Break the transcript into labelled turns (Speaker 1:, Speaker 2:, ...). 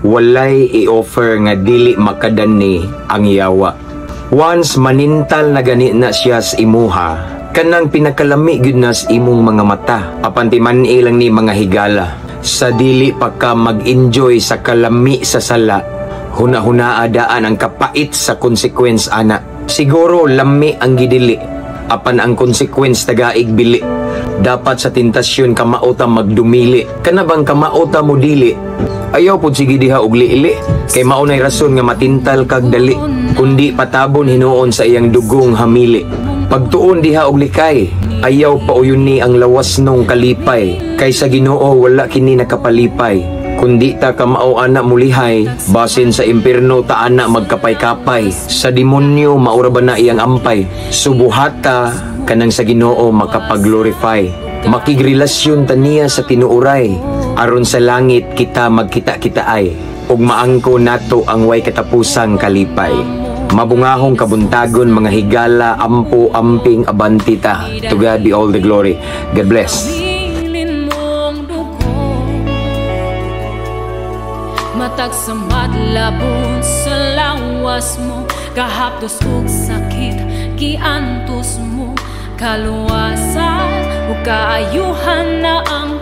Speaker 1: Walay i-offer nga dili makadani ang yawa. Once manintal na gani na siya sa imuha, kanang pinakalami gyud na sa imong mga mata. Apan timan-i lang ni, mga higala. Sa dili pa ka mag-enjoy sa kalami sa sala, huna-hunaa daan ang kapait sa consequence ana. Siguro lami ang gidili, apan ang consequence tagaig bili. Dapat sa tentasyon kamao ta magdumili. Kana bang kamao ta mo dili? Ayaw pud sige diha og liili. Kay mao nay rason nga matintal kag dali. Kundi patabon hinuon sa iyang dugong hamili. Pagtuon diha og likay, ayaw pauyon ni ang lawas nung kalipay. Kay sa Ginoo wala kini nakapalipay. Kundi ta kamao ana mulihay, basin sa impierno ta ana magkapay-kapay. Sa demonyo maura ba na iyang ampay? Subuhata kanang sa Ginoo makapag-glorify. Makigrelasyon ta niya sa tinuuray. Aron sa langit kita magkita-kita ay. Ug maangko nato ang way katapusang kalipay. Mabungahong kabuntagon, mga higala, ampo, amping, abanti ta. To God be all the glory. God bless.
Speaker 2: Bilin mong dugo, matag sa madlabon sa lawas mo. Kahapdos ug sakit giantos mo. Kaluwasan ug kaayuhan na ang